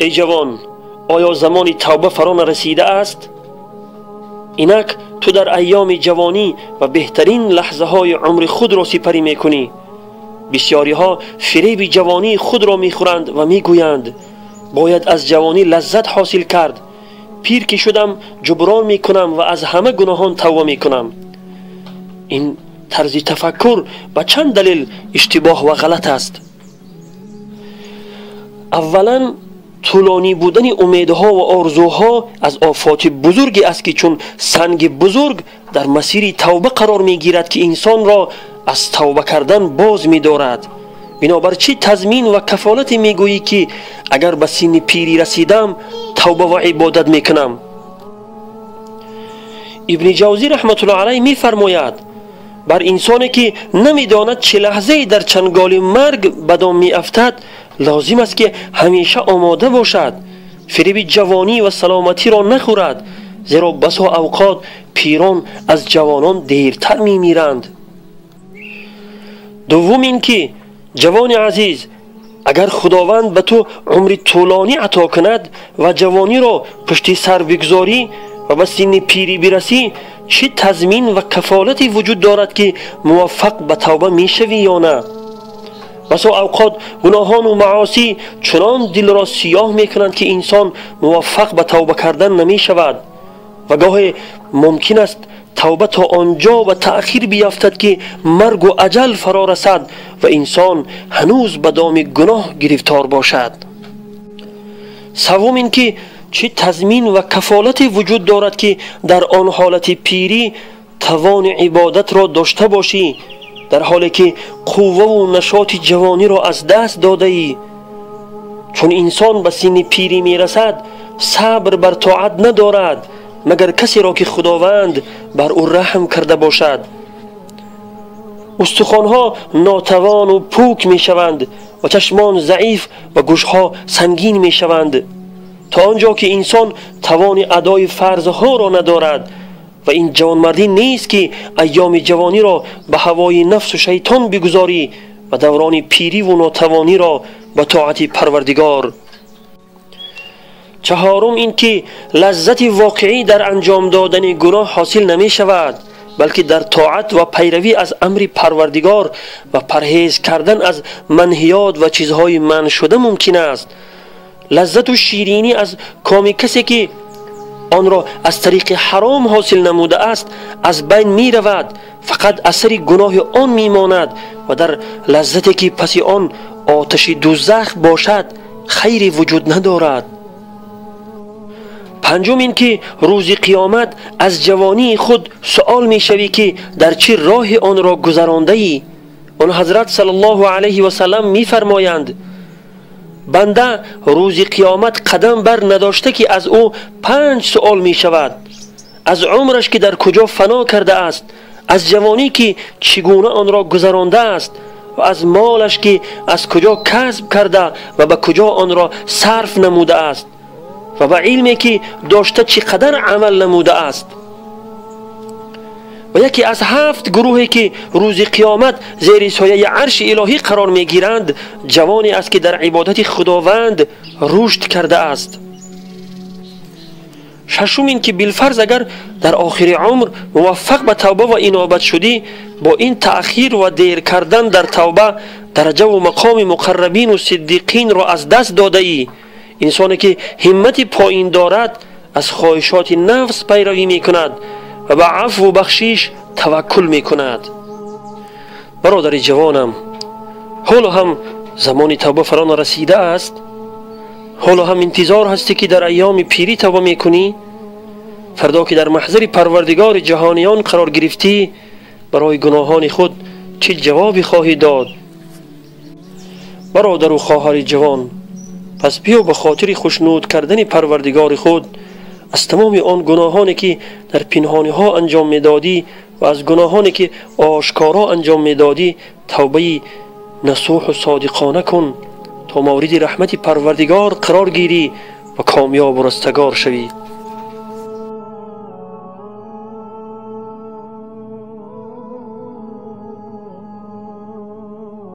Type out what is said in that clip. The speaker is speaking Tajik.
Эй ҷавон, оё замони тавба фаро нарасида аст? Инак ту дар айёми ҷавонӣ ва беҳтарин лаҳзаҳои умри худро сипарӣ мекунӣ. Бисёриҳо фиреби ҷавонии худро мехӯранд ва мегӯянд: бояд аз ҷавонӣ лаззат ҳосил кард, пир ки шудам ҷуброн мекунам ва аз ҳама гуноҳон тавба мекунам. Ин тарзи тафаккур ба чанд далел иштибоҳ ва ғалат аст. Аввалан, тӯлонӣ будани умедҳо ва орзуҳо аз офоти бузурге аст, ки чун санги бузург дар масири тавба қарор мегирад, ки инсонро аз тавба кардан боз медорад. Бинобар чӣ тазмин ва кафолате мегӯӣ, ки агар ба синни пирӣ расидам тавба ва ибодат мекунам? Ибни Ҷавзӣ раҳматуллоҳ алайҳ мефармояд: бар инсоне ки намедонад чӣ лаҳзае дар чанголи марг ба дом меафтад, лозим аст ки ҳамеша омода бошад, фиреби ҷавонӣ ва саломатиро нахӯрад, зеро басо авқот пирон аз ҷавонон дертар мемиранд. Дуввум ин ки ҷавони азиз, агар худованд ба ту умри тӯлонӣ ато кунад ва ҷавониро пушти сар бигзорӣ ва ба синни пирӣ бирасӣ, чӣ тазмин ва кафолате вуҷуд дорад, ки муваффақ ба тавба мешавӣ ё на? Басо авқот гуноҳону маосӣ чунон дилро сиёҳ мекунанд, ки инсон муваффақ ба тавба кардан намешавад ва гоҳе мумкин аст тавба то он ҷо ба таъхир биафтад, ки маргу аҷал фаро расад ва инсон ҳанӯз ба доми гуноҳ гирифтор бошад. Саввум ин ки чӣ тазмин ва кафолате вуҷуд дорад, ки дар он ҳолати пирӣ тавони ибодатро дошта бошӣ, дар ҳоле ки қувваву нашоти ҷавониро аз даст додаӣ? Чун инсон ба синни пирӣ мерасад, сабр бар тоат надорад, магар касеро ки худованд бар ӯ раҳм карда бошад. Устухонҳо нотавону пӯк мешаванд ва чашмон заиф ва гӯшҳо сангин мешаванд, то он ҷо ки инсон тавони адои фарзҳоро надорад. Ва ин ҷавонмардӣ нест, ки айёми ҷавониро ба ҳавои нафсу шайтон бигузорӣ ва даврони пириву нотавониро ба тоати Парвардигор. Чаҳорум ин ки лаззати воқеӣ дар анҷом додани гуноҳ ҳосил намешавад, балки дар тоат ва пайравӣ аз амри Парвардигор ва парҳез кардан аз манҳиёт ва чизҳои манъ шуда мумкин аст. Лаззату ширинӣ аз коми касе ки онро аз тариқи ҳаром ҳосил намудааст аз байн меравад, фақат асари гуноҳи он мемонад ва дар лаззате ки паси он оташи дузах бошад хайре вуҷуд надорад. Панҷум ин ки рӯзи қиёмат аз ҷавонии худ суол мешавӣ, ки дар чӣ роҳи онро гузарондаӣ. Он ҳазрат саллаллоҳу алайҳи васаллам мефармоянд: банда рӯзи қиёмат қадам бар надошта, ки аз ӯ 5 суол мешавад: аз умраш ки дар куҷо фано кардааст, аз ҷавонӣ ки чӣ гуна онро гузарондааст ва аз молаш ки аз куҷо касб карда ва ба куҷо онро сарф намудааст ва ба илме ки дошта чӣ қадар амал намудааст. Ва яке аз 7 гурӯҳе ки рӯзи қиёмат зери сояи арши илоҳӣ қарор мегиранд, ҷавоне аст, ки дар ибодати худованд рушд кардааст. Шашум ин ки билфарз агар дар охири умр муваффақ ба тавба ва инобат шудӣ, бо ин таъхир ва дер кардан дар тавба дараҷаву мақоми муқаррабину сиддиқинро аз даст додаӣ. Инсоне ки ҳиммати поин дорад аз хоҳишоти нафс пайравӣ мекунад ва ба афву бахшиш таваккул мекунад. Бародари ҷавонам, ҳоло ҳам замони тавба фаро нарасидааст? Ҳоло ҳам интизор ҳастӣ, ки дар айёми пирӣ тавба мекунӣ? Фардо ки дар маҳзари Парвардигори ҷаҳониён қарор гирифтӣ, барои гуноҳони худ чӣ ҷавобе хоҳӣ дод? Бародару хоҳари ҷавон, пас биё ба хотири хушнуд кардани Парвардигори худ аз тамоми он гуноҳоне ки дар пинҳониҳо анҷом медодӣ ва аз гуноҳоне ки ошкоро анҷом медодӣ тавбаи насӯҳу содиқона кун, то мавриди раҳмати Парвардигор қарор гирӣ ва комёбу растагор шавӣ.